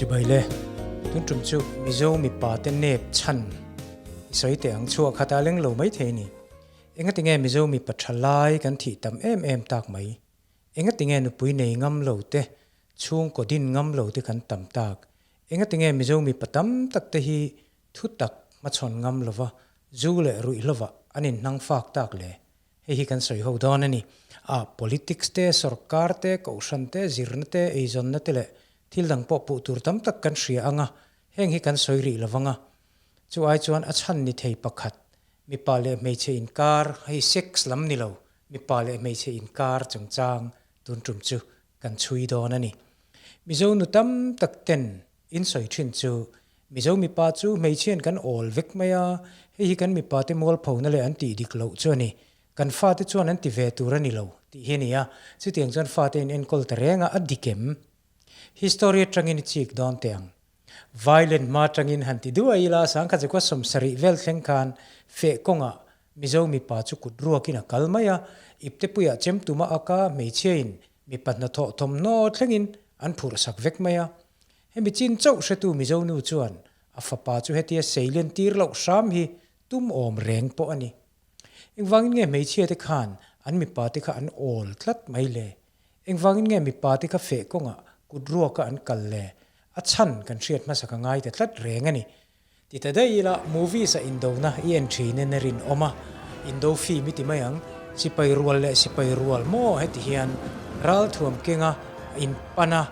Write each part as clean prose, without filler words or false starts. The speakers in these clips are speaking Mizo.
Chibai le, tun tum chu Mizo mipa te nep chhan i sawi teh ang chhuah khat a leng lo mai thei a ni. Engatinge Mizo mipa tha lai kan thih tam em em tak mai? Engatinge nupui nei ngam lo te, chhungkaw din ngam lo te kan tam tak? Engatinge Mizo mipa tam tak te hi thu tak hmachhawn ngam lova zu leh ruih hlova an inhnang fak tak le? Hei hi kan sawi ho dawn a ni. A politics te, sorkar te, kohhran te, zirna te, eizawnna te leh thil dang pawh puh tur tam tak kan hria ang a, heng hi kan sawi rih lo vang a. Chu ai chuan a chhan ni thei pakhat, mipa leh hmeichhe inkar, hei sex lam ni lo, mipa leh hmeichhe inkar chungchang tun tum chu kan chhui dawn a ni. Mizo nu tam tak ten in sawi thin chu Mizo mipa chu hmeichhian kan awl vek mai a, hei hi kan mipa te mualphona leh an tih dik loh chu a ni. Kan fate chuan an ti ve tur a ni lo tih hi a ni a, chutiang chuan fate in enkawl ta reng a, a dik em? History atangin i chik dawn teh ang. Violent hma atangin han ti duai ila, sangkhat zakua 70 vel thleng khan feh kawngah Mizo mipa chu kut ruakin a kal mai a, iptepuiah chem tuma aka hmeichhiain mipa hnathawh thawmhnaw thlengin an phurh sak vek mai a. Hemi chin chauh hretu Mizo nu chuan a fapa chu hetia seilen tir loh hram hi tum awm reng pawh a ni. Engvangin nge hmeichhiate khan an mipate kha an awl tlat mai le? Engvangin nge mipate kha feh kawngah kut ruaka an kal le? A chhan kan hriat hmasa ka ngai ta tlat reng a ni. Ti ta daih ila, movies a indona i en thin in a rinawm a, indo film i ti mai ang, sipai rual leh sipai rual maw heti hian ralthuam kenga in pan a,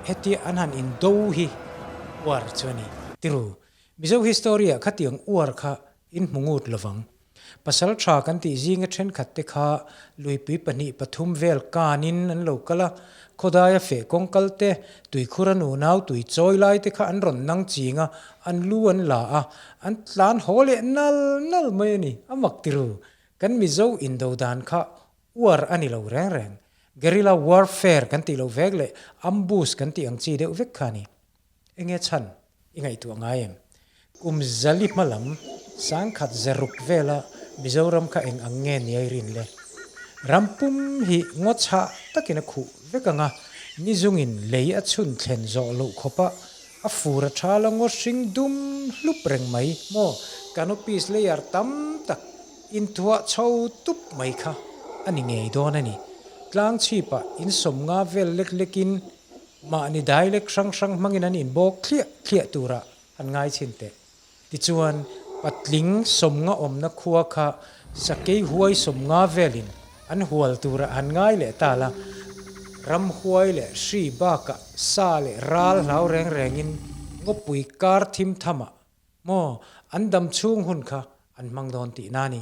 heti an han indo hi uar chu a ni. Tiru, Mizo history ah khatiang uar kha in hmu ngut lovang. Pasal tha kan tih zinga thenkhat te kha luipui pahnih pathum vel kanin an lo kal a, khawdaia feh kawng kal te, tuikhur a nunau tui chawi lai te kha an rawn nang ching a, an lu an la a, an tlan haw leh nal nal mai a ni, a mak tiru. Kan Mizo indo dan kha uar a ni lo reng reng. Guerrilla warfare kan tih loh vek leh ambush kan tih ang chi deuh vek kha a ni. Enge chhan i ngaihtuah ngai em? Kum zali hma lam sangkhat zaruk vela Mizoram kha eng ang nge ni a i rin le? Ram pum hi ngaw chhah takin a khuh vek ang a, nizungin lei a chhun thlen zawh loh khawpa a fur a tha la ngaw hring dum hlup reng mai maw? Canopies layer tam tak inthuah chho tup mai kha a ni ngei dawn a ni. Tlang chhipah insawmnga vel lek lekin Mahni dialect hrang hrang hmangin an inbawk thliah thliah turah han ngai chhin teh. Tichuan, patling sawmnga awmna khua kha sakei huai sawmnga velin an hual turah han ngai leh ta la, ramhuai leh hri bakah sa leh ral hlau reng rengin ngawpui kar thim thamah maw an dam chhung hun kha an hmang dawn tihna a ni.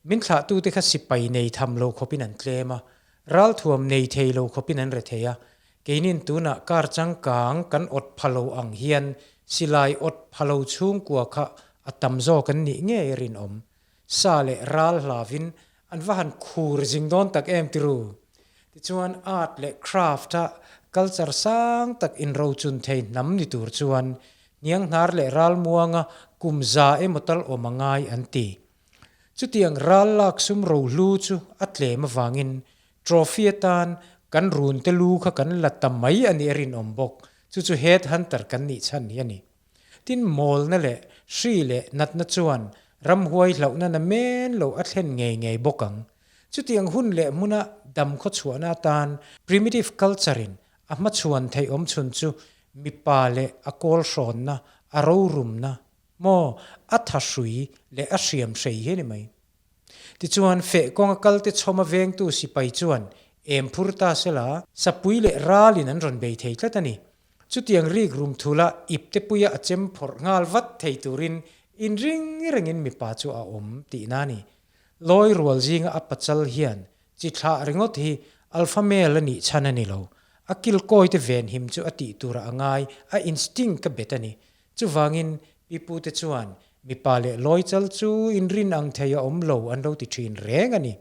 Min thlahtute kha sipai nei tham lo khawpin an tlem a, ralthuam nei thei lo khawpin an re thei a. Keinin tunah kar changkang kan awt pha lo ang hian silai awt pha lo chhungkua kha a tam zawk an nih ngei a rinawm. Sa leh ral hlavin an va han khur zing dawn tak em tiru? Tichuan art leh craft-a culture sang tak inrochun thei hnam ni tur chuan hnianghnar leh ralmuanga kum za emaw tal awm a ngai an ti. Chutiang ral lak sum rohlu chu a tlem avangin trophy atan kan run te lu kha kan la ta mai a nih a rinawm bawk. Chu chu head hunter kan nih chhan hi a ni. Tin mawlna leh hri leh natna chuan ramhuai hlauhna na men lo a thlen ngei ngei bawk ang. Chutiang hun leh hmuna dam khawchhuahna atan primitive culture in a hmachhuan theih awm chhun chu mipa leh a kawl hrawnna, a rorumna, Maw, a tha hrui leh a hriam hrei hi a ni mai. Tichuan, feh kawnga kalte chhawma vengtu sipai chuan em phur ta sela, sapui leh ralin an rawn bei thei tlat a ni. Chutiang rik rum thula ipte puia a chem phawrh nghal vat thei turin inring rengin mipa chu a awm tihna a ni. Lawi rual zinga a pachal hian chi thlah ringawt hi alpha male a nih chhan a ni lo. A kilkawite venhim chu a tih turah a ngai, a instinct a bet a ni. Chuvangin, pipute chuan mipa leh lawichal chu inrin ang thei a awm lo an lo ti thin reng a ni.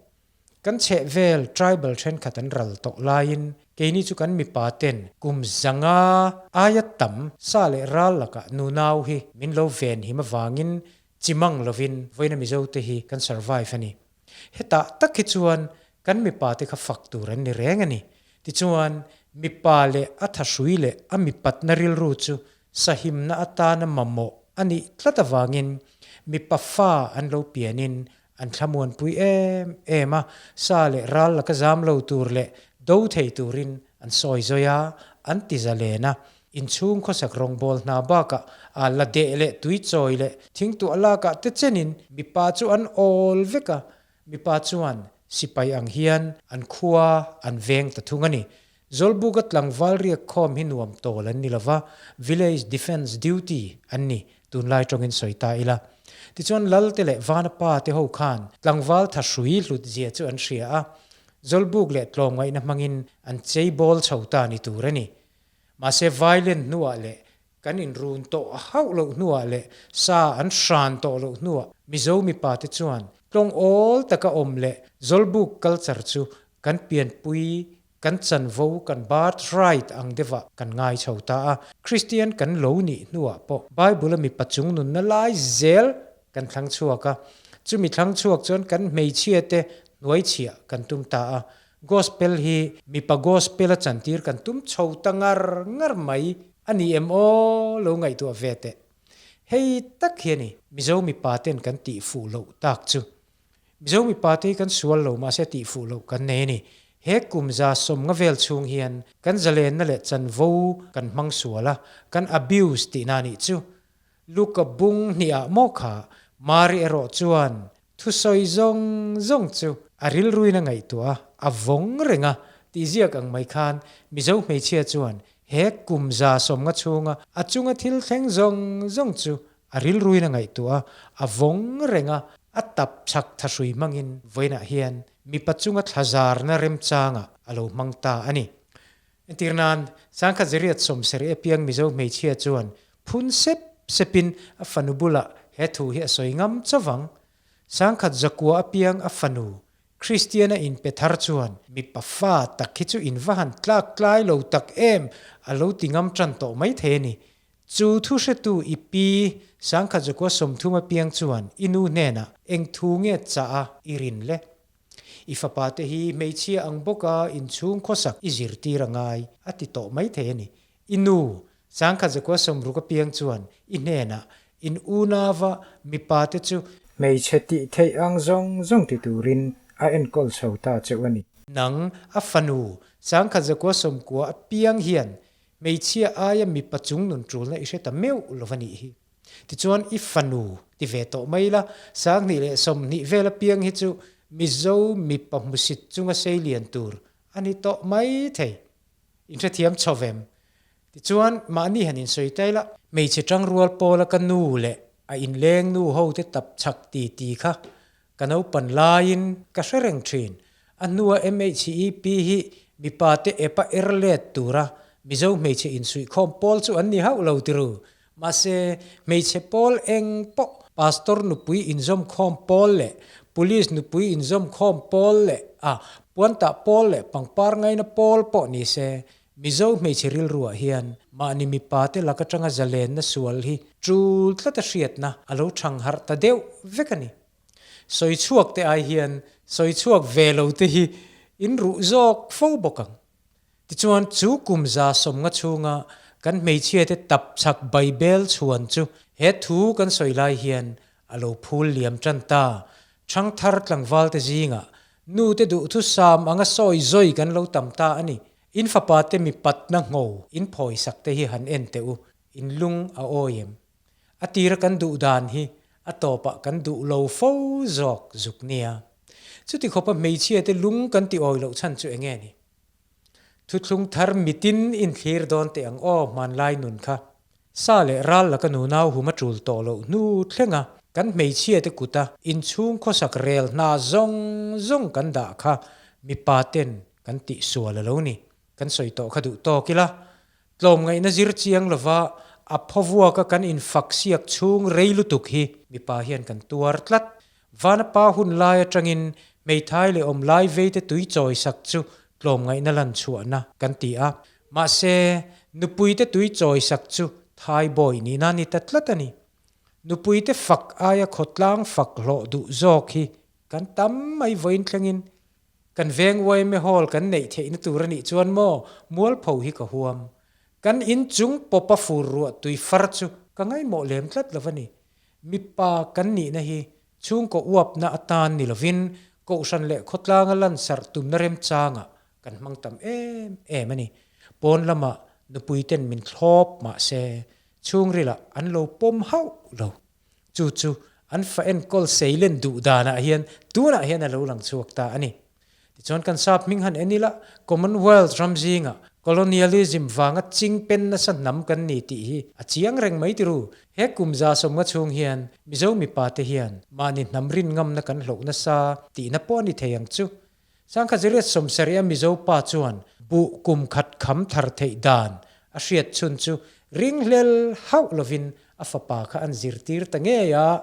Kan chhehvel tribal thenkhat an ral tawh laiin keini chu kan mipa ten kum zanga aia tam sa leh ral lakah nunau hi min lo venhim avangin chimang lovin vawiina Mizote hi kan survive a ni. Hetah tak hi chuan kan mipa te kha fak tur an ni reng a ni. Tichuan, mipa leh a thahrui leh a mipatna rilru chu sahimna atana mamawh a nih tlat avangin mipa fa an lo pianin an thlamuanpui em em a, sa leh ral laka zam lo tur leh do thei turin an sawi zawi a, an ti zalen a. Inchhung khawsak rawngbâwl hna bakah a la deh leh tui chawi leh thingtuah lakah te chenin mipa chu an awl vek a, Mipa chuan sipai ang hian an khua an veng ta thung a ni. Zawlbuka tlangval riak khawm hi nuam tawl an ni lova, Village Defence Duty an ni, tunlai tawngin sawi ta ila. Tichuan Lalte leh Vana pa te ho khan tlangval tha hrui hlut zia chu an hria a, Zawlbuk leh tlawmngaihna hmangin an chei bawl chho ta ni tur a ni. Mahse violent hnuah leh Kan inrun tawh hauh loh hnuah leh sa an hran tawh loh hnuah Mizo mipa te chuan tlawng awl taka awm leh Zawlbuk culture chu kan pianpui, kan chanvo, kan birth right ang deuhah kan ngai chho ta a. Kristian kan lo nih hnuah pawh Bible-a mipa chung nunna lai zel kan thlang chhuak a. Chumi thlang chhuak chuan kan hmeichhia te hnuaichhiah kan tum ta a. Gospel hi mipa gospel a chantir kan tum chho ta ngar ngar mai a ni em aw lo ngaihtuah ve teh. Hei tak hi a ni Mizo mipa ten kan tih fuh loh tak chu. Mizo mipa te hi kan sual lo mahse tih fuh loh kan nei a ni. He kum za sawmnga vel chhung hian kan zalenna leh chanvo kan hmang sual a, kan abuse tihna a nih chu. Luka bung hniah maw kha Mari erawh chuan Thusawi zawng zawng chu a rilruin a ngaihtuah a, a vawng reng a, tih ziak ang mai khan Mizo hmeichhia chuan he kum 150 chhunga a chunga thil thleng zawng zawng chu a rilruin a ngaihtuah a, a vawng reng a, a tap chhak thahrui hmangin vawiinah hian mipa chunga thlazarna remchangah a lo hmang ta a ni. Entir nan, Sangkhat Zariat sawmsarih apiang Mizo hmeichhia chuan phun sep sepin a fanu bulah he thu hi a sawi ngam chauh ang. Sangkhat zakua apiang a fanu, Kristiana inpe thar chuan mipa fa tak hi chu in va han tlak tlai lo tak em a lo ti ngam tan tawh mai thei a ni. Chu thu hretu i pi Sangkhat zakua 30 apiang chuan i nu hnenah eng thu nge chah a i rin le? I fapa te hi hmeichhia ang bawka inchhung khawsak i zirtir a ngai, a ti tawh mai thei a ni. I nu, Sangkhat Zakua 60 apiang chuan i hnenah in unauva mipa te chu Hmeichhe tih theih ang zawng zawng ti turin a enkawl chho ta cheu a ni. Nang, a fanu, Sangkhat Zakua 90 apiang hian hmeichhia aia mipa chung nun ṭulna i hre ta meuh lo va nih hi. Tichuan i fanu ti ve tawh mai la, 2020 vel apiang hi chu Mizo mipa hmusit chunga sei lian tur a ni tawh mai thei. In hrethiam chho vem. Tichuan mahni han insawi ta ila. Hmeichhe tangrual pawla ka nu leh a inleng nu ho te tap chhak ti ti kha ka naupan laiin ka hre reng thin. A hnua MHEP hi mipa te epa er let tura Mizo hmeichhe insuihkhawm pawl chu an ni hauh lo tiru. Mahse, hmeichhe pawl eng pawh Pastor nupui inzawmkhawm pawl leh Police nupui inzawmkhawm pawl leh a puantah pawl leh pangpar ngaina pawl pawh ni se, Mizo hmeichhe rilruah hian mahni mipa te lak atanga zalenna sual hi tul tlata hriatna a lo thang harh ta deuh vek a ni. Sawi chhuak te ai hian sawi chhuak ve lo te hi in ruh zawk fo bawk ang. Tichuan, chu kum 150 chhunga kan hmeichhiate tap chhak Baibel chhuan chu he thu kan sawi lai hian a lo phul liam tan ta. Thangthar tlangvalte zingah nute duhthusam anga sawi zawi kan lo tam ta a ni. In fapate mi patna ngho in phawisak te hi han en teh u, in lung a awi em? A tira kan duh dan hi a tawpah kan duh lo fo zawk zuk nia. Chuti khawpa hmeichhiate lung kan ti awi loh chhan chu enge ni? Thuthlung thar mitin inthlir dawn teh ang aw hmanlai nun kha. Sa leh ral laka nunau hum a tul tawh loh hnu thlenga kan hmeichhiate kuta inchhung khawsak rel hna zawng zawng kan dah kha mipa ten kan tih sual a lo ni. Kan sawi tawh kha duh tawk ila. Tlawmngaihna zir chiang lova a phawvuaka kan infak siak chhung rei lutuk hi mipa hian kan tuar tlat. Vanapa hun lai atangin hmeithai leh awm lai veite tui chawi sak chu tlawmngaihna lan chhuahna kan ti a. Mahse, nupuite tui chawi sak chu thaibawi nihna a ni ta tlat a ni. Nupuite fak aia khawtlang fak hlawh duh zawk hi kan tam mai vawiin thlengin. Kan veng yma hall kan neih theihna tur a nih chuan maw mualpho hi ka huam. Kan inchung pawpa fur ruah tui far chu ka ngaihmawh lem tlat lo a ni. Mipa kan nihna hi chhungkaw uapna atan ni lovin kohhran leh khawtlanga lansarh tumna remchangah kan hmang tam em em a ni. Pawn lamah nupuiten min thlawp mah se chhungrilah an lo pawm hauh lo. Chu chu an fa enkawl seilen duh danah hian tunah hian a lo lang chhuak ta a ni. Tichuan kan sap hming han en ila, Commonwealth ram zingah colonialism vanga ching pen nasa hnam kan ni tih hi a chiang reng mai tiru. He kum za sawmnga chhung hian Mizo mipa te hian mahni hnam rin ngamna kan hloh nasa tihna pawh a ni thei ang chu. Sangkhat ziriat sawmsarih a Mizo pa chuan buh kum khat kham thar theih dan a hriat chhun chu ringhlel hauh lovin a fapa kha an zirtir ta ngei a,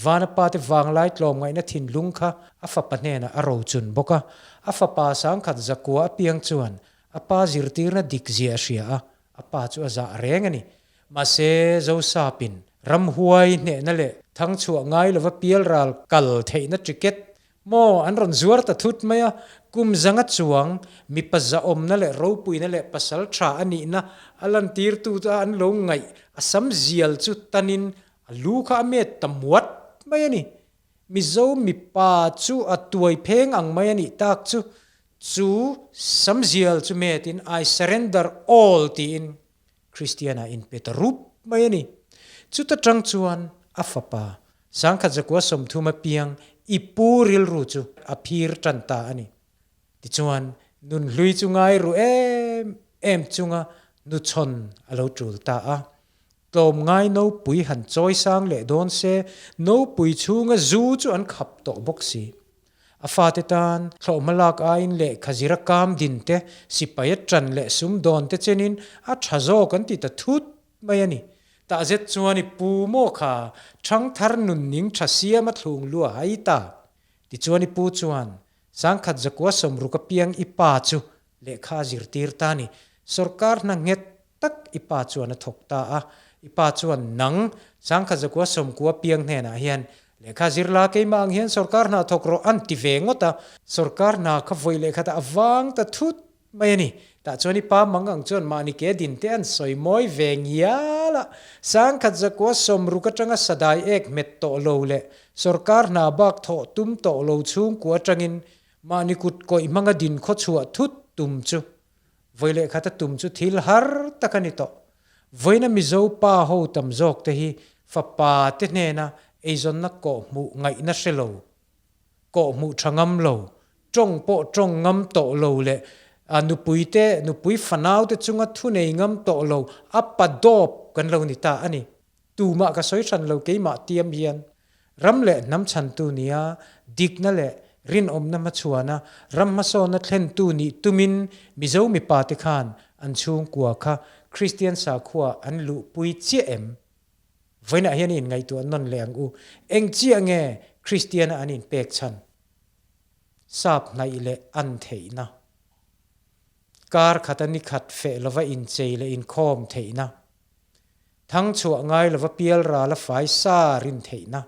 Vana pa te vanglai tlawmngaihna thinlung kha a fapa hnenah a rochun bawk a, a fapa sangkhat zakua apiang chuan a pa zirtirna dik zia a hria a, a pa chu a zah reng a ni. Mahse, Zosapin ramhuai hnehna leh thangchhuah ngai lova pialral kal theihna ticket Maw, an rawn zuar ta thut mai a, kum zanga chuang mipa zahawmna leh ropuina leh pasal tha a nihna a lantirtu chu an lo ngaih a sam zial chu tanin a lu kha a met ta muat mai a ni. Mizo mipa chu a tuai pheng ang mai a nih tak chu, chu sam zial chu metin I surrender all tiin Kristiana inpe ta rup mai a ni. Chuta tang chuan a fapa Sangkhat zakua 30 apiang i pu rilru chu a phir tan ta a ni. Tichuan, nun hlui chu ngai ru em em chunga nuchhawn a lo tul ta a. Tlawm ngai nopui han chawi sang leh dawn se, nopui chhunga zu chu an khap tawh bawk si. A fate tan thlawhhma lak aiin lehkha zira kam din te, sipai a tan leh sum dawn te chenin a tha zawk an ti ta thut mai a ni. Tah zet chuan i pu maw kha thangthar nun ning tha siam a thlung lua hai ta. Tichuan i pu chuan sangkhat zakua sawmruk apiang i pa chu lehkha a zirtir ta a ni. Sorkar hna nghet tak i pa chuan a thawk ta a, i pa chuan nang sangkhat zakua sawmkua piang hnenah hian lehkha zirla keimah ang hian sorkar hna thawk rawh an ti ve ngawt a, sorkar hna kha vawi lehkhatah a vang ta thut mai a ni. Tah chuan i pa mang ang chuan mahni ke din te an sawi mawi ve ngial a, sangkhat zakua sawmruk atanga sadai ek hmet tawh lo leh sorkar hna bak thawh tum tawh lo chhungkua atangin mahni kut kawih hmanga din khawchhuah thut tum chu Vawi leh khat a tum chu thil har tak a ni tawh. Vawiina Mizo pa ho tam zawk te hi fapa te hnena eizawnna kawhhmuh ngaihna hre lo, kawhhmuh tha ngam lo, tawng pawh tawng ngam tawh lo leh a nupui te, nupui fanau te chunga thunei ngam tawh lo a pa dawp kan lo ni ta a ni. Tumah ka sawi hran lo keimah tiam hian ram leh hnam chhantu nia dikna leh rinawmna hmachhuana ram hmasawnna thlentu nih tumin Mizo mipa te khan an chhungkua kha Kristian sakhua an luhpui chiah em? Vawiinah hian i inngaihtuah nawn leh ang u. Eng chiah nge Kristiana an inpek chhan? Sap hnaih leh an theihna. Kar khata ni khat feh lova inchei leh inkhawm theihna. Thang chhuah ngai lova pial ral a fai sa rin theihna,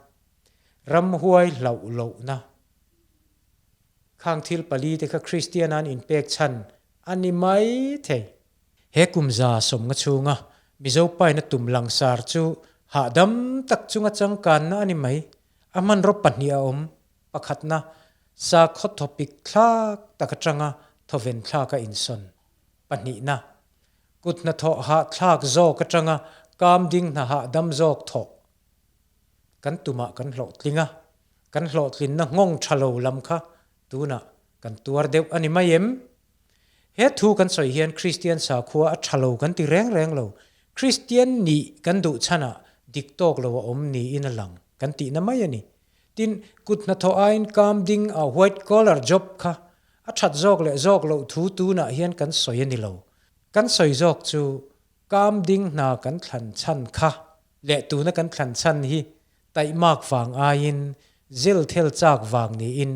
ramhuai hlauh lohna. Khang thil pali te kha Kristian an inpek chhan a ni mai thei. He kum za sawmnga chhunga Mizo paina tum langsar chu hahdam tak chunga changkanna a ni mai. A hmanraw pahnih a awm, pakhatna, sakhaw thawpik thlak tak atanga thawven thlak a insawn, pahnihna, Kut hnathawh hahthlak zawk atanga kam ding hna hahdam zawk thawh kan tumah kan hlawhtling a, kan hlawhtlinna nghawng tha lo lam kha tunah kan tuar deuh a ni mai em? He thu kan sawi hian Kristian sakhua a tha lo kan ti reng reng lo, Kristian nih kan duh chhanah dik tawk lo a awm niin a lang kan tihna mai a ni. Tin, kut hnathawh aiin kam ding a white collar job kha A that zawk leh zawk loh thu tunah hian kan sawi a ni lo. Kan sawi zawk chu kam ding hna kan thlan chhan kha leh tuna kan thlan chhan hi taihmak vang aiin zil thel chak vang niin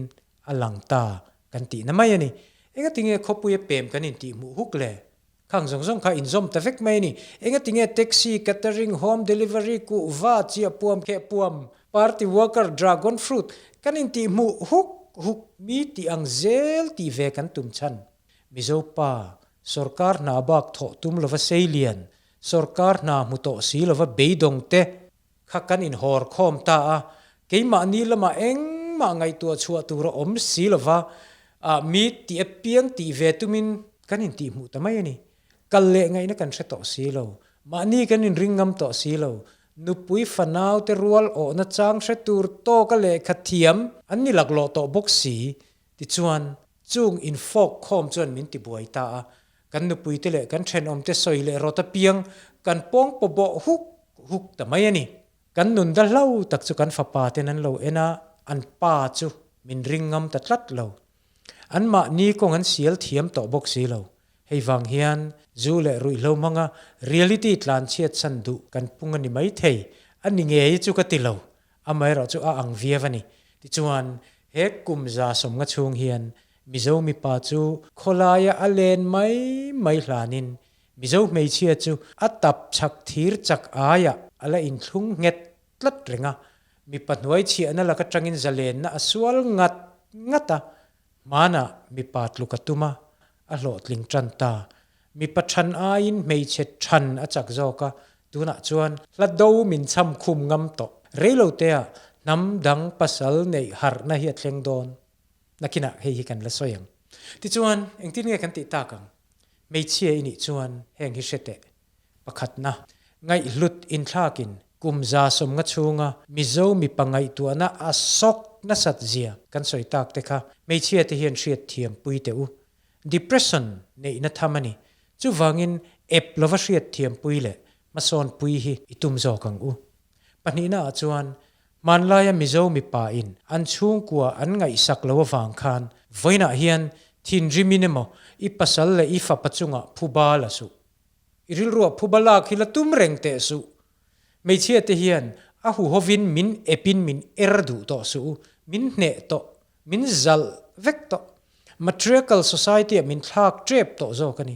a lang ta kan tihna mai a ni. Engatinge khawpuia pem kan intihhmuh huk le? Khang zawng zawng kha inzawm ta vek mai a ni. Engatinge taxi, catering, home delivery, kuhva, chiahpuam, khehpuam, party worker, dragon fruit kan intihhmuh huk? huk mi tih ang zel tih ve kan tum chhan. Mizo pa, sorkar hna bak thawh tum lova seilian, sorkar hna hmu tawh si lova beidawng te kha kan inhawr khawm ta a, keimahni lamah engmah ngaihtuah chhuah tur a awm si lova, ah mi tih apiang tih ve tumin kan intihhmuh ta mai a ni. Kal leh ngaihna kan hre tawh si lo. Mahni kan inring ngam tawh si lo. Nupui fanau te rual awhna chang hre tur tawka lehkha thiam an ni laklawh tawh bawk si. Tichuan, chung infawk khawm chuan min tibuai ta a. Kan nupui te leh kan thenawm te sawi leh rawt apiang kan pawng paw bawh huk huk ta mai a ni. Kan nun da hlo tak chu kan fapa ten an lo en a, an pa chu min ring ngam ta tlat lo. Anmahni kawng an sial thiam tawh bawk si lo. Hei vang hian zu leh ruihhlo hmanga reality tlan chhiat chhan duh kan pung a ni maithei. A ni ngei chu ka ti lo. Amaherawh chu a ang viau a ni. Tichuan, he kum 150 chhung hian Mizo mipa chu khawlaia a len mai mai hlanin Mizo hmeichhia chu a tap chak thir chak aiah a la inthlung nghet tlat reng a. Mipa hnuai chhiahna lak atangin zalenna a sual ngat ngat a. Hmanah mipa tluk a tum a, a hlawhtling tan ta. Mipa than aiin hmeichhe than a chak zawk a, tunah chuan hla do min cham khum ngam tawh. Reilotea hnam dang pasal neih harhna hi a thleng dawn. Nakinah hei hi kan la sawi ang. Tichuan, engtin nge kan tih tak ang? Hmeichhia i nih chuan heng hi hre teh. Pakhatna, ngaihhlut inthlakin kum 150 chhunga Mizo mipa ngaihtuahna a sawk nasat zia kan sawi tak te kha hmeichhia te hian hriat thiam pui teh u. Depression neihna tham a ni. Chuvangin ep lova hriat thiam pui leh hmasawn pui hi i tum zawk ang u. Pahnihna ah chuan hmanlaia Mizo mipa in an chhungkua an ngaihsak lo avang khan vawiinah hian thinrimin emaw i pasal leh i fapa chungah phuba la suh. I rilruah phuba lak hi la tum reng teh suh. Hmeichhia te hian a huhovin min epin min er duh tawh suh u, min hneh tawh, min zalh vek tawh. Matriarchal society ah min thlak tep tawh zawk a ni.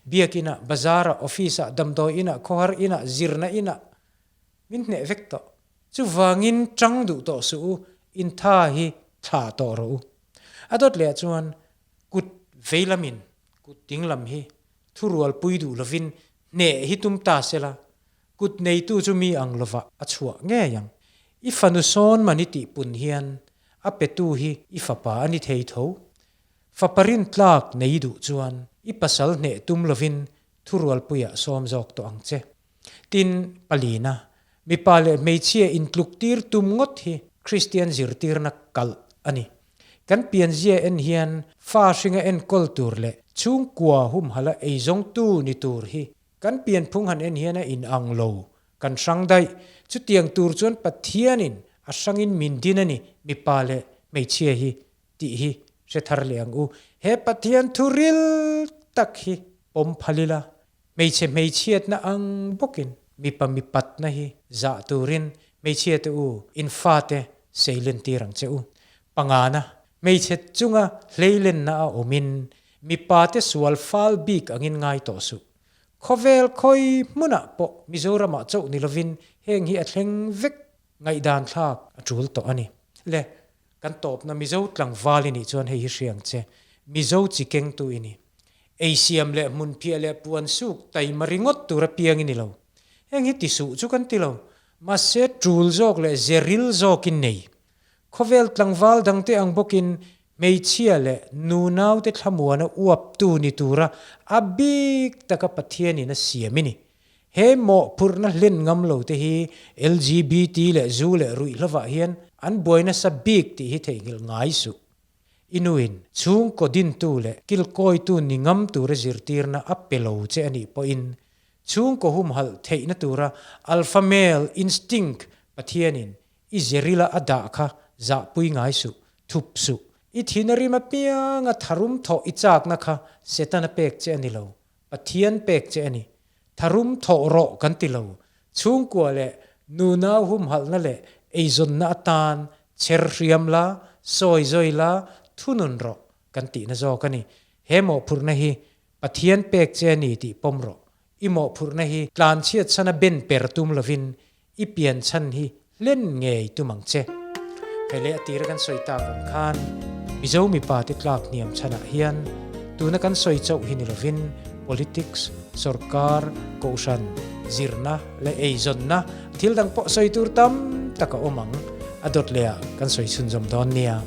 Biak inah, bazar ah, office ah, damdawi inah, khawhar inah, zirna inah min hneh vek tawh. Chuvangin tang duh tawh suh u, intha hi thlah tawh rawh u. A dawt leh ah chuan kut veilamin kut dinglam hi Thurualpui duh lovin hneh hi tum ta sela, kut neitu chu mi ang lovah a chhuah ngei ang. I fanu sawn man i tih pun hian a petu hi i fapa a ni thei tho. Fapa rintlak nei duh chuan i pasal hneh tum lovin thurualpuiah sawm zawk tawh ang che. Tin, palina, mipa leh hmeichhia intluk tir tum ngawt hi Kristian zirtirna kalh a ni. Kan pianzia en hian fa hringa enkawl tur leh chhungkua humhala eizawngtu ni tur hi kan pianphung han en hian a inang lo, kan hrang daih. Chutiang tur chuan Pathianin a hrangin min din a ni, mipa leh hmeichhia hi tih hi hre thar leh ang u. He Pathian thu ril tak hi pawm phal ila, Hmeichhe hmeichhiatna ang bawkin mipa mipatna hi zah turin hmeichhiate u in fate seilen tir ang che u. Pangana, hmeichhe chunga hleilenna a awmin mipate sual fal bik angin ngai tawh suh. Khawvel khawi hmunah pawh Mizoramah chauh ni lovin heng hi a thleng vek ngaihdan thlak a tul tawh a ni. Le, kan tawpna Mizo tlangval i nih chuan hei hi hria ang che, Mizo chi kengtu i ni. Ei siam leh hmun phiah leh puan suk taima ringawt tur apiang i ni lo. Heng hi ti suh chu kan ti lo. Mahse tul zawk leh ze ril zawkin nei. Khawvel tlangval dangte ang bawkin hmeichhia leh nunaute thlamuana uaptu ni tura a bik taka Pathianin a siam i ni. He mawhphurhna hlen ngam lo te hi LGBT leh zu leh ruihhlovah hian an buai nasa bik tih hi theihnghilh ngai suh. I nuin chhungkaw dintu leh kilkawitu ni ngam tura zirtirna a pe lo che a nih pawhin chhungkaw humhalh theihna tura alpha male instinct Pathianin i zerila a dah kha zahpui ngai suh, thup suh. I thin a rim apianga tharum thawh i chakna kha Setana pek che a ni lo, Pathian pek che a ni. Tharum thawh rawh kan ti lo. Chhungkua leh nunau humhalhna leh eizawnna atan chher hriam la, sawi zawi la, thunun rawh kan tihna zawk a ni. He mawhphurhna hi Pathian pek che a ni tih pawm rawh. I mawhphurhna hi tlanchhiat chhana ben per tum lovin i pian chhan hi hlen ngei tum ang che. Hei leh a tira kan sawi tak ang khan Mizo mipa te tlak hniam chhanah hian tuna kan sawi chauh hi ni lovin politics, sorkar, kohhran, zirna leh eizawnna thil dang pawh sawi tur tam tak a awm ang. A dawt lehah kan sawi chhunzawm dawn nia.